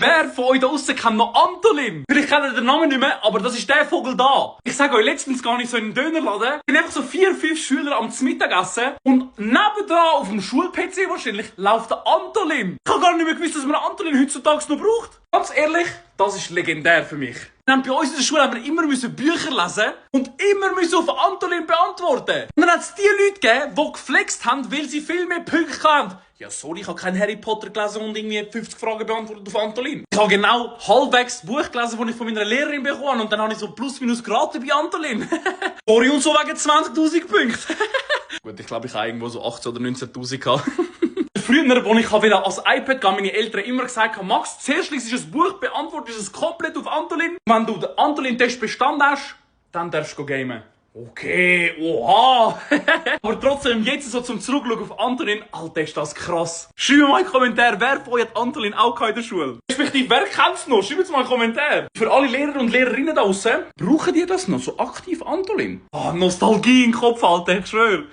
Wer von euch da draussen kennt noch Antolin? Vielleicht kennt ihr den Namen nicht mehr, aber das ist der Vogel da. Ich sage euch, letztens gar nicht so in einen Dönerladen. Ich bin einfach so 4, 5 Schüler am Mittagessen und nebendran auf dem Schul-PC wahrscheinlich läuft der Antolin. Ich habe gar nicht mehr gewusst, dass man Antolin heutzutage noch braucht. Ganz ehrlich, das ist legendär für mich. Bei uns in der Schule haben wir immer Bücher lesen und immer auf Antolin beantworten. Und dann hat es die Leute gegeben, die geflext haben, weil sie viel mehr Punkte haben. Ja, sorry, ich habe kein Harry Potter gelesen und irgendwie 50 Fragen beantwortet auf Antolin. Ich habe genau halbwegs das Buch gelesen, das ich von meiner Lehrerin bekommen habe und dann habe ich so plus minus geraten bei Antolin. Sorry und so wegen 20'000 Punkte. Gut, ich glaube, ich habe irgendwo so 18'000 oder 19'000 gehabt. Früher, als ich als iPad gehen, meine Eltern immer gesagt haben, Max, zuerst liest du ein Buch, beantwortest es komplett auf Antolin. Wenn du den Antolin-Test bestanden hast, dann darfst du gamen. Okay, oha. Aber trotzdem, jetzt so zum Zurückschauen auf Antolin, Alter, ist das krass. Schreibt mal in den Kommentaren, wer von euch hat Antolin auch in der Schule? Respektive, wer kennt's noch? Schreibt es mal in den Kommentaren. Für alle Lehrer und Lehrerinnen da draussen, brauchen die das noch so aktiv Antolin? Ah, Nostalgie im Kopf, Alter, ich schwöre.